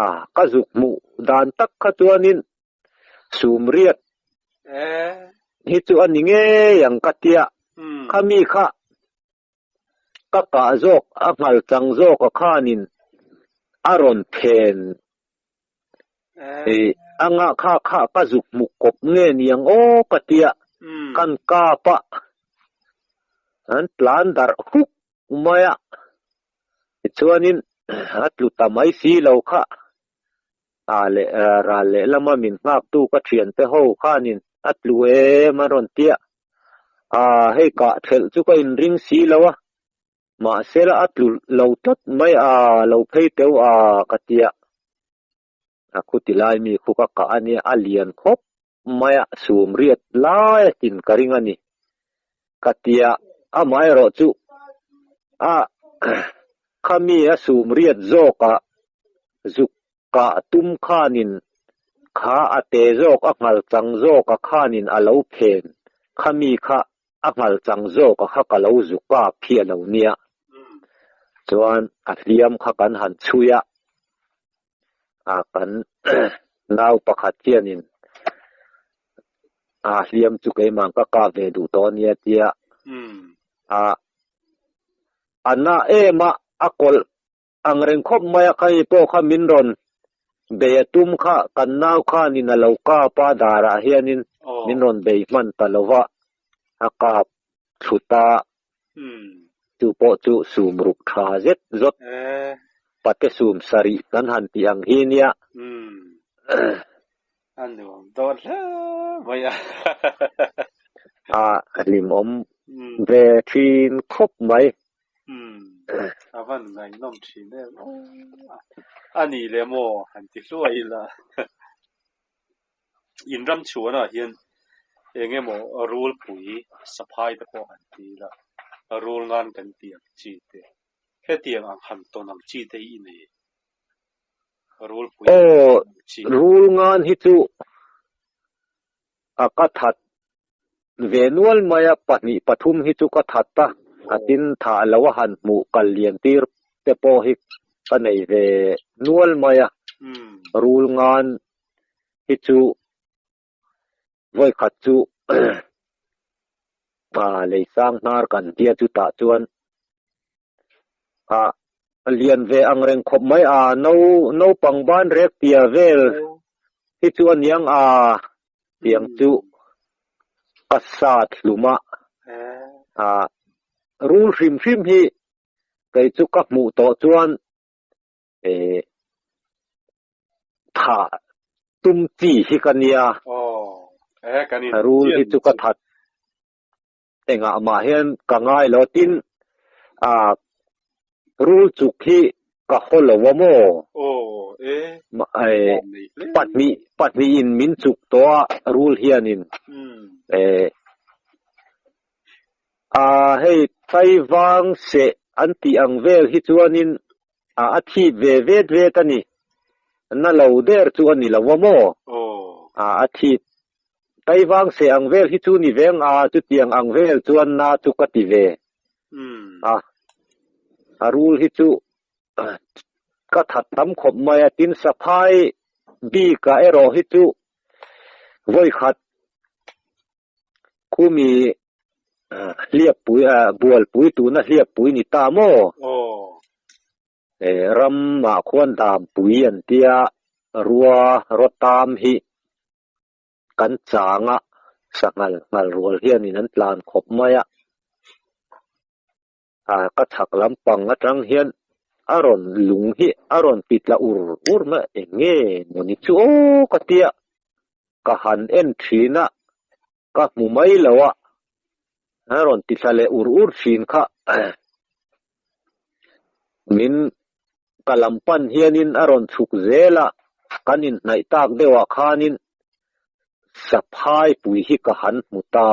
A, ka zuk hmuh dan tak kha chuanin sum riat hi chu a ni ngei ang ka tia. Khami kha ka kah zawk a nghal chang zawk a khanin a rawn phen anga kha kha ka zuk hmuh kawp nge niang aw ka tia. Kan kap a, an tlan darh huk mai a, tichuanin a tlu ta mai si lo kha a leh ral leh lama min nghaktu ka thiante ho khanin a tlu em a rawn tia, a hei kah thelh chu ka inring si lo a. Mahsela a tlu lo tlat mai a, lo phei teuh a ka tia. A khuti lai mi khu ka kah a nia, a lian khawp mai a, sum riat lai a tin ka ring a ni ka tia. Amaherawh chu a khami a sum riat zawk a zuk kah tum khanin kha a te zawk a nghal chang zawk a khanin a lo phen khami kha a nghal chang zawk a kha ka lo zu kap hi a lo nia. Chuan a hliam kha kan han chhui a, a kan nau pakhat hianin a hliam chu keimah ka kap ve duh tawh ania tia a a na em a a kawlh Ang reng khawp mai a kha i pawh kha min rawn bei a tum kha kan nau khanin a lo kap a darah hianin min rawn bei hman ta lo va, a kap thlut a, chu pawh chu sum ruk tha zet zawt pate sum sarih kan han tih ang hi nia. A nuam dawn hle mai a. A hlimawm ve thin khawp mai. Umm, a van ngaihnawm thin em aw. A ni le maw han ti hluai ila. In ram chhuanah hian eng emaw rulpui saphai te pawh han ti ila, rul ngan kan ti ang chi te, hetiang ang han tawn ang chi te hi i nei em? Rulpui Aw, rul ngan hi chu a ka that Ve nual mai a, pahnih pathum hi chu ka that a, a tin thah lo a han hmuh kal lian tir te pawh hi ka nei ve nual mai a, rul ngan hi chu vawikhat chu lei sang hnar kan tia chutah chuan a lian ve ang reng khawp mai a, no naupang ban rek tia vel hi chu a niang a. Tiang chu ka sat hlum a, ah rul hrim hrim hi kei chu ka hmuh tawh chuan eh thah tum chi hi ka nia, rul hi chu ka that engah mah hian ka ngai lo tin ah rul chuk hi ka haw lo a maw? Eh pahnih pahnih in min chuk tawh a rul hianin eh ah hei Taiwang seh an tih ang vel hi chuanin ah a thip ve vet vet a ni na lo der chu a ni lo a maw? Ah a thip Taivang seh ang vel hi chu ni veng a, chutiang ang vel chuan na chu ka ti ve a. A rul hi chu ka that tam khawp mai a, tin saphai bikah erawh hi chu vawikhat khumi hliappui bualpui tuna hliappui ni ta maw? Ramah khuan dampui an tia rua rawtam hi kan chang a, sanghal nghal rual hianin an tlan khawp mai a. A ka chhak lampang atang hian a rawn lung hi a rawn ti tla ur ur mai a, eng nge mawni chu aw ka tia ka han en thin a, ka hmu mai lo a, a rawn ti thla leh ur ur thin kha min ka lam pan hianin a rawn chhuk zel a, kan inhnaih tak deuhah khanin saphai pui hi ka han hmu ta.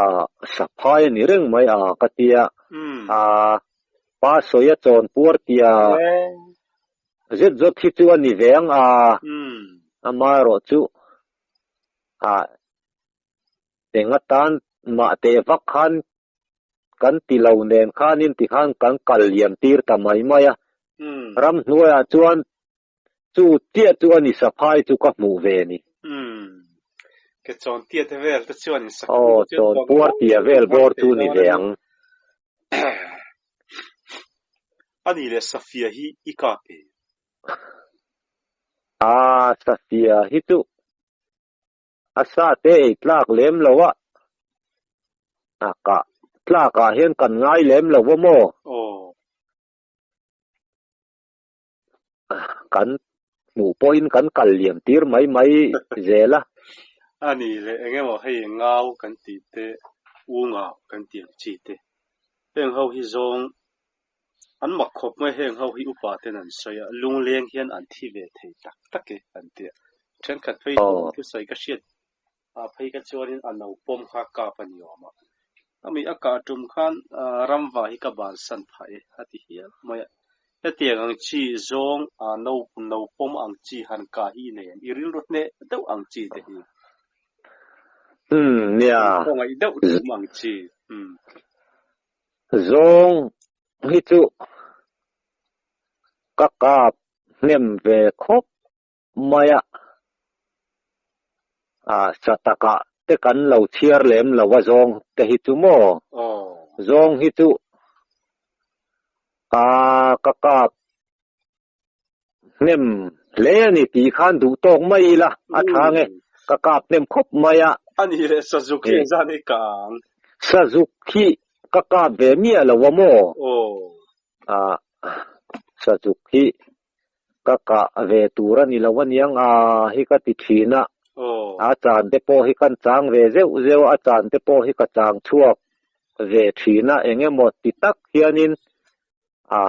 A saphai a ni reng mai a ka tia, a pa sawi a chawn puar tia zet zawt hi chu a ni ve ang a, amaherawh chu a eng atan mah teh vak khan kan ti lo nen khanin tikhan kan kal liam tir ta mai mai a, ramhnuaiah chuan Chu chiah chu a ni saphai chu ka hmuh ve ni. Umm. Ke chawn tia te vel te chuan in sak Aw, chawn puar tia vel bawr chu ni ve ang. A ni le Safia hi i kap em? Aa, Safia hi chu a sa te ei tlak lem lo a, a kah tlak ah hian kan ngai lem lo a maw? Aw. Kan hmuh pawhin kan kal liam tir mai mai zel a. A ni le, eng emaw hei ngau kan tih te, u ngau kan tih ang chi te. Heng ho hi zawng an mak khawp mai, heng ho hi upa ten an sawi a, lungleng hian an thi ve thei tak tak e an ti a. Thenkhat phei thusawi ka hriat ah phei ka chuanin a no pawm kha kap a ni awm a. Ami a kah tum khan ramva hi ka bansan phah e a ti hial mai a. Hetiang ang chi zawng no no pawm ang chi han kah hi i nei em? I rilru hneh deuh ang chi te hi. Umm nia. Khawngaih deuh tum ang chi. Umm. Zawng hi chu ka kap hnem ve khawp mai a. Ah sa takah te kan lo chhiar lem lo a zawng te hi chu maw? Zawng hi chu ah ka kap hnem hle a ni tih khan duh tawk mai ila a tha nge ka kap hnem khawp mai a. A ni le Sazuk hi engzah ni ka ang? Sazuk hi ka kap ve miah lo a maw? Ah Sazuk hi ka kah ve tur a ni lo aniang a hi ka ti thin a. A chan te pawh hi kan chang ve zeuh zeuh a, a chan te pawh hi ka chang chhuak ve thin a engemaw ti tak hianin A,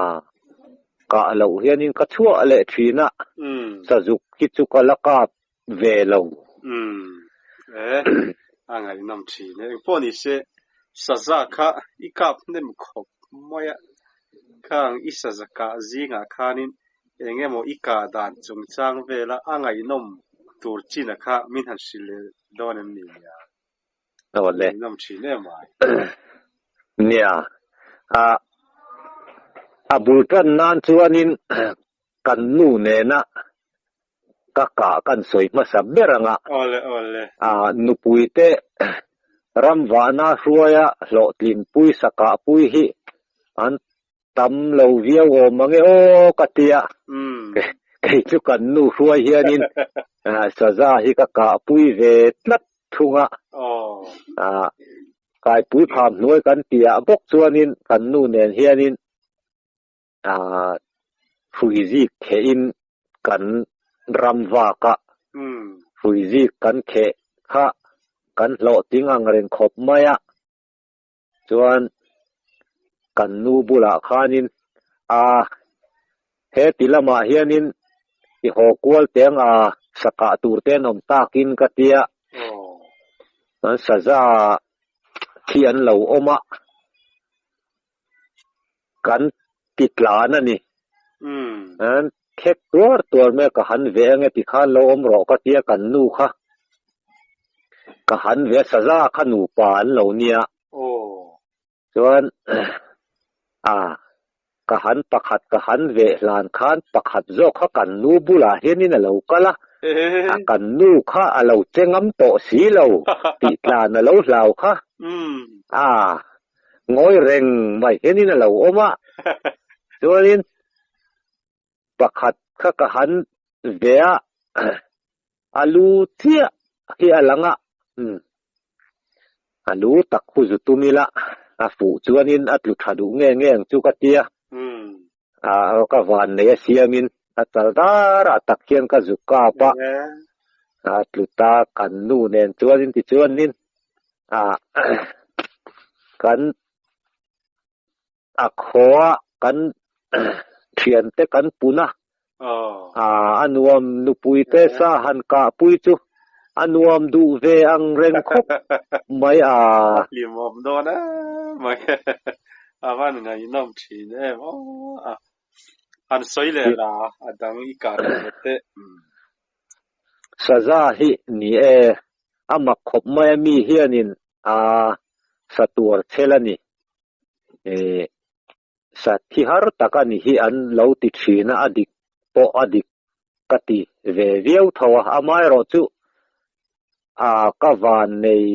kah loh hianin ka chhuah leh thin a, sazuk hi chu ka la kap ve lo. Umm, e, a ngaihnawm thin e. Engpawh ni se, saza kha i kap hnem khawp mai a, khang i saza kah zingah khanin eng emaw i kah dan chungchang vela a ngaihnawm tur china kha min han hrilh leh dawn em ni nia? Awle. Ngaihnawm thin em ai. Nia. A a bul tan nan chuanin kan nu nena ka kah kan sawi hmasa ber anga. Awle awle. A nupui te ramvahna hruaia hlawhtlin pui sakah pui hi an Tam lo viau awm ang e aw ka ti a, kei chu kan nu hruai hianin saza hi ka kahpui ve tlat thung a, kaipui pham hnuai kan tihah bawk chuanin kan nu nen hianin hrui zik thehin kan ram vak a, hrui zik kan kheh kha kan hlawhtling ang reng khawp mai a. Chuan kan nu bulah khanin a he ti lamah hianin i haw kual teng a sakah tur te an awm takin ka tia an saza khi an lo awm a kan ti tlan a ni. An khek tuar tuar mai a ka han ve ange tikhan lo awm rawh ka tia kan nu kha ka han ve a saza kha nupa an lo nia. Chuan a ka han pakhat ka han ve hlan khan pakhat zawk kha kan nu bulah hianin a lo kal a, a kan nu kha a lo che ngam tawh si lo tih tlan a lo hlau kha. A Ngawi reng mai hianin a lo awm a, chuanin pakhat kha ka han ve a, a lu chiah hi a lang a, a lu tak khu zu tum ila, a fuh chuanin a tlu tha duh nge nge ang chu ka tia, ka van nei a siamin a chal darah tak hian ka zu kap a, a tlu ta kan nu nen chuanin tichuanin Ah kan a khaw kan thiante kan pun a, ah a nuam nupui te sa han kah pui chu a nuam duh ve ang reng khawp mai a. A hlimawm dawn em mai a van ngaihnawm thin em aw a han sawi leh la a dang i kah leh teh. Saza hi ni e. A mak khawp mai a mi hianin a sa tuar chhel a ni. Ih sa thi har tak a ni hi an lo ti thin a, a dik pawh a dik ka ti ve viau tho a. Amaherawh chu a ka van nei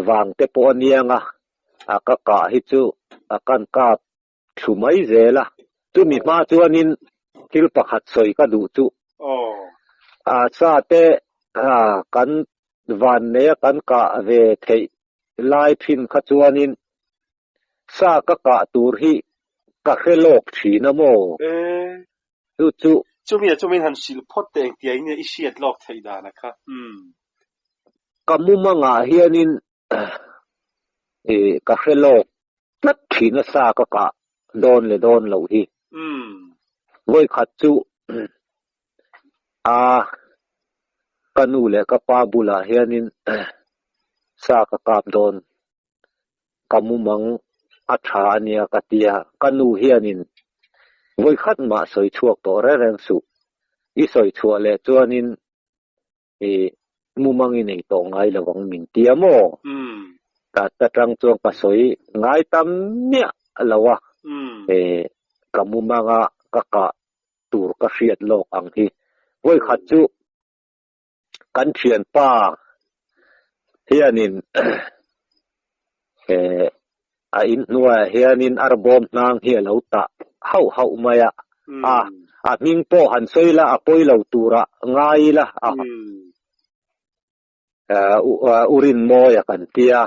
vang te pawh a niang a, a ka kah hi chu a kan kap thlu mai zel a. Chumi hma chuanin thil pakhat sawi ka duh chu. A sa te kan vanneia kan kah ve theih lai thin kha chuanin sa ka kah tur hi ka hre lawk thin a maw? Chu chu. Chumi ah chuan min han hrilh phawt teh engtia in nge i hriat lawk theih dan a kha. Umm. Ka mumangah hianin ka hre lawk. Thina sa ka kah dawn leh dawn loh hi. Vawi khat chu a ka nu leh ka pa bulah hianin sa ka kap dawn ka mumang a tha a nia ka ti a, ka nu hianin vawi khat mah sawi chhuak tawh reng reng suh, i sawi chhuah leh chuanin i mumang i nei tawh ngai lo ang min ti a maw? Ta tang chuan ka sawi ngai tam miah lo a, ka mumanga ka kah tur ka hriat lawk ang hi. Vawi khat chu kan thianpa hianin a inhnuaiah hianin arbawm hnang hi a lo tah hauh hauh mai a, a a hming pawh han sawi la a pawi lo turah ngai ila a u Rinmawia kan tia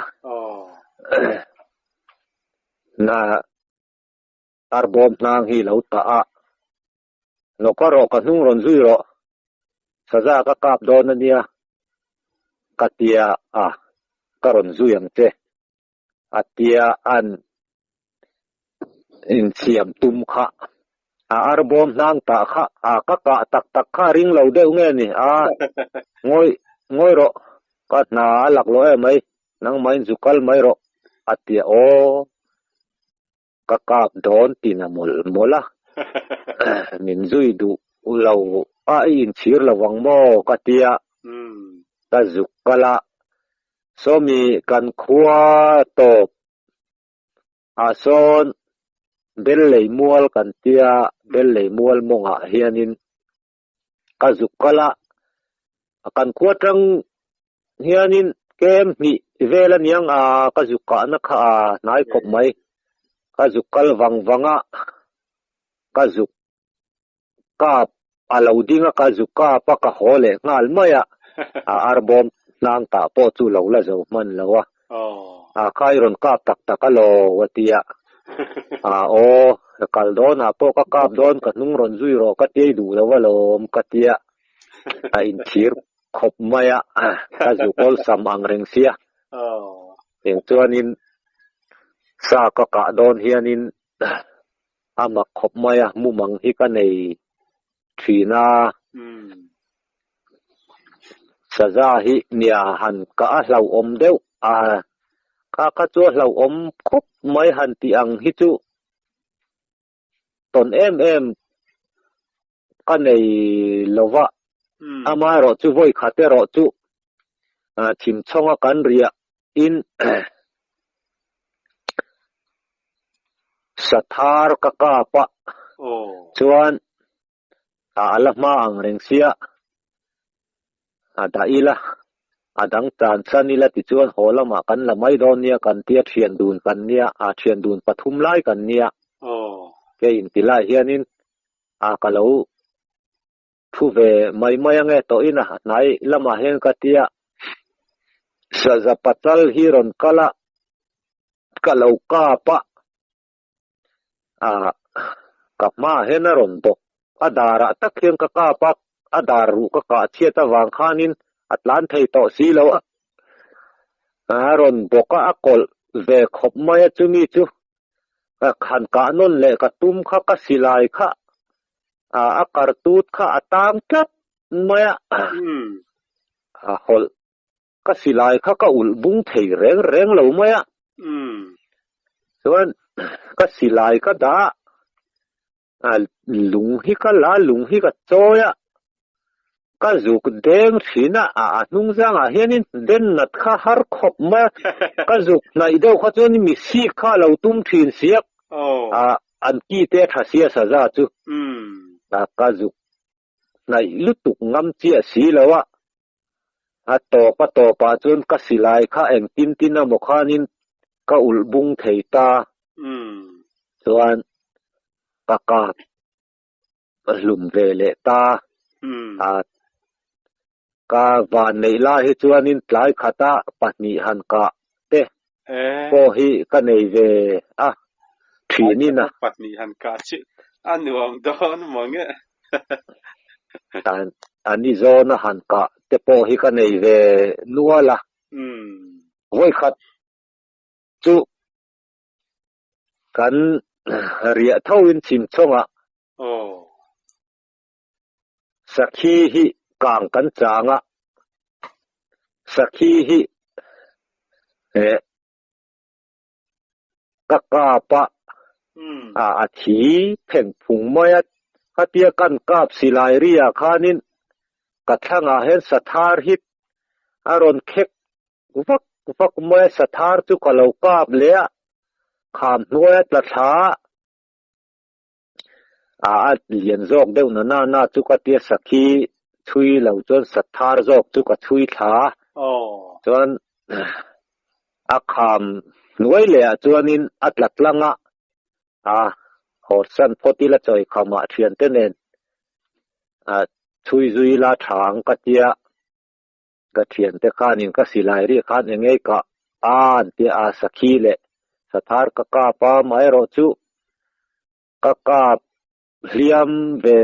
na arbawm hnang hi lo tah a, Lawka rawh ka hnung rawn zui rawh, saza ka kap dawn a nia ka tia a, ka rawn zui ang che a tia an insiam tum kha a arbawm hnang tah kha a ka kah tak tak kha a ring lo deuh nge ni a ngawi ngawi rawh ka hna a lak loh em mai nangmahin zu kal mai rawh a tia aw. Ka kap dawn tin a mawlh mawlh a, min zui duh lo a i inchhir lo ang maw ka tia, ka zuk kal a, sawmi kan khua tawp ah sawn bel lei mual kan tia, bel lei mual mawngah hianin ka zuk kal a, kan khua tang hianin kem hnih vel aniang a ka zuk kahna kha a hnai khawp mai, ka zuk kal vang vang a, ka zuk kap a lo ding a, ka zuk kap a ka haw leh nghal mai a, a arbawm hnang tah pawh chu lo la zo hman lo a, a kha i rawn kap tak tak alaw a ti a, a aw ka kal dawn ah pawh ka kap dawn ka hnung rawn zui rawh ka tiai duh lo alawm ka ti a, a inchhir khawp mai a, ka zuk awlsam ang reng sia. Eng chuanin sa ka kah dawn hianin a mak khawp mai a, mumang hi ka nei thin a. Saza hi nia han kah a hlauhawm deuh a, kha kha chu a hlauhawm khawp mai han tih ang hi chu tawn em em ka nei lo va, amaherawh chu vawi khat erawh chu chhimchhawnga kan riah in sathar ka kap a, chuan a la hma ang reng sia a dah ila a dang tan chan ila tichuan haw lamah kan la mai dawn nia kan tia thian dun kan nia a thian dun pathum lai kan nia kei inti lai hianin a ka lo thu ve mai mai ange tawh in a hnai lamah hian ka tia saza patal hi rawn kal a ka lo kap a. Ah, ka hmaah hian a rawn bawk. A darah tak hian ka kap a, a dar ruh ka kah chhiat avang khanin a tlan thei tawh si lo a. A rawn bawk a, a kawlh ve khawp mai a, chumi chu ka han kah nawn leh ka tum kha, ka silai kha a kartut kha a tang tlat mai a, a hawlh Ka silai kha ka ulh bung thei reng reng lo mai a. Chuan ka silai ka dah a, lung hi ka la a, lung hi ka chawi a, ka zuk deng thin a, a hnung zangah hianin den nat kha har khawp mai a, ka zuk hnaih deuh kha chuan mi sik kha a lo tum thin siak, a an ki te a tha sia saza chu, ka zuk hnaih lutuk ngam chiah si lo a. A tawp a tawpah chuan ka silai kha engtin tin emaw khanin ka ulh bung thei ta. Chuan ka kap hlum ve leh ta. A ka van neih lai hi chuanin tlai khata pahnih han kah te pawh hi ka nei ve a thinin a. Pahnih han kah chu a nuam dawn mang e. A ni zawna han kah te pawh hi ka nei ve nual a. Vawikhat chu Kan riah thoin chhimchhawngah sakhi hi kang kan chang a, sakhi hi ka kap a, a thi pheng phung mai a, khatia kan kap silai riah khanin ka thlangah hian sathar hi a rawn khek Vak vak mai a sathar chu ka lo kap leh a, kham hnuai a tla thla a, a lian zawk deuh na na na chu ka tia sakhi chhui lo chuan sathar zawk chu ka chhui thla a, chuan a kham hnuai leh ah chuanin a tla tlang a, a hawrsan phawt ila chawi khamah thiante nen a chhui zui la tha ang ka tia. Ka thiante khanin ka silai rih khan eng ngei ka an tia a sakhi leh sathar ka kap a, amaherawh chu ka kap hliam ve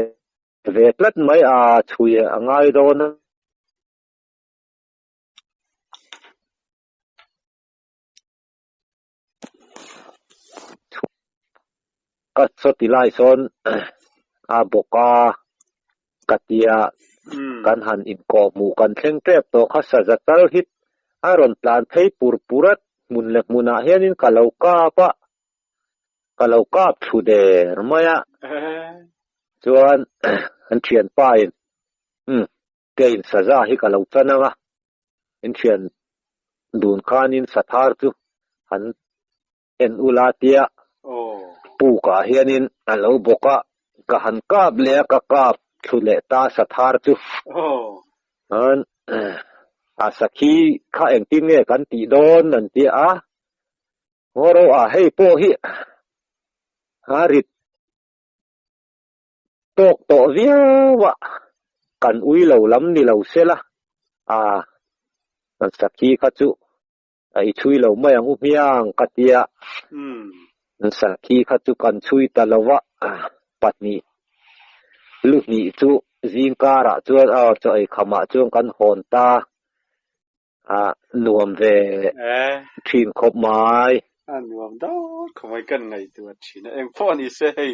ve tlat mai a chhui a ngai dawn a. Ka sawti lai sawn a bawk a ka tia kan han inkawh hmuh kan thleng tep tawh kha saza chal hi a rawn tlan phei pur pur a hmun leh hmunah hianin ka lo kap a ka lo kap thlu der mai a chuan an thianpa in umm keiin saza hi ka lo chan ang a in thian dun khanin sathar chu an en ula tia pukah hianin a lo bawk a, ka han kap leh a, ka kap thlu leh ta sathar chu. Chuan a sakhi kha engtin nge kan tih dawn an ti a, ngaw ro ah hei pawh hi a rit tawk tawh viau a, kan ui lo lam ni lo sela, a sakhi kha chu a i chhui lo mai ang u hmiang ka tia, sakhi kha chu kan chhui ta lo a, pahnih lu hnih chu zing karah chuan aw chaw ei khamah chuan kan hawn ta, a nuam ve thin khawp mai. A nuam deuh khawp mai kan ngaihtuah thin a, engpawh ni se hei.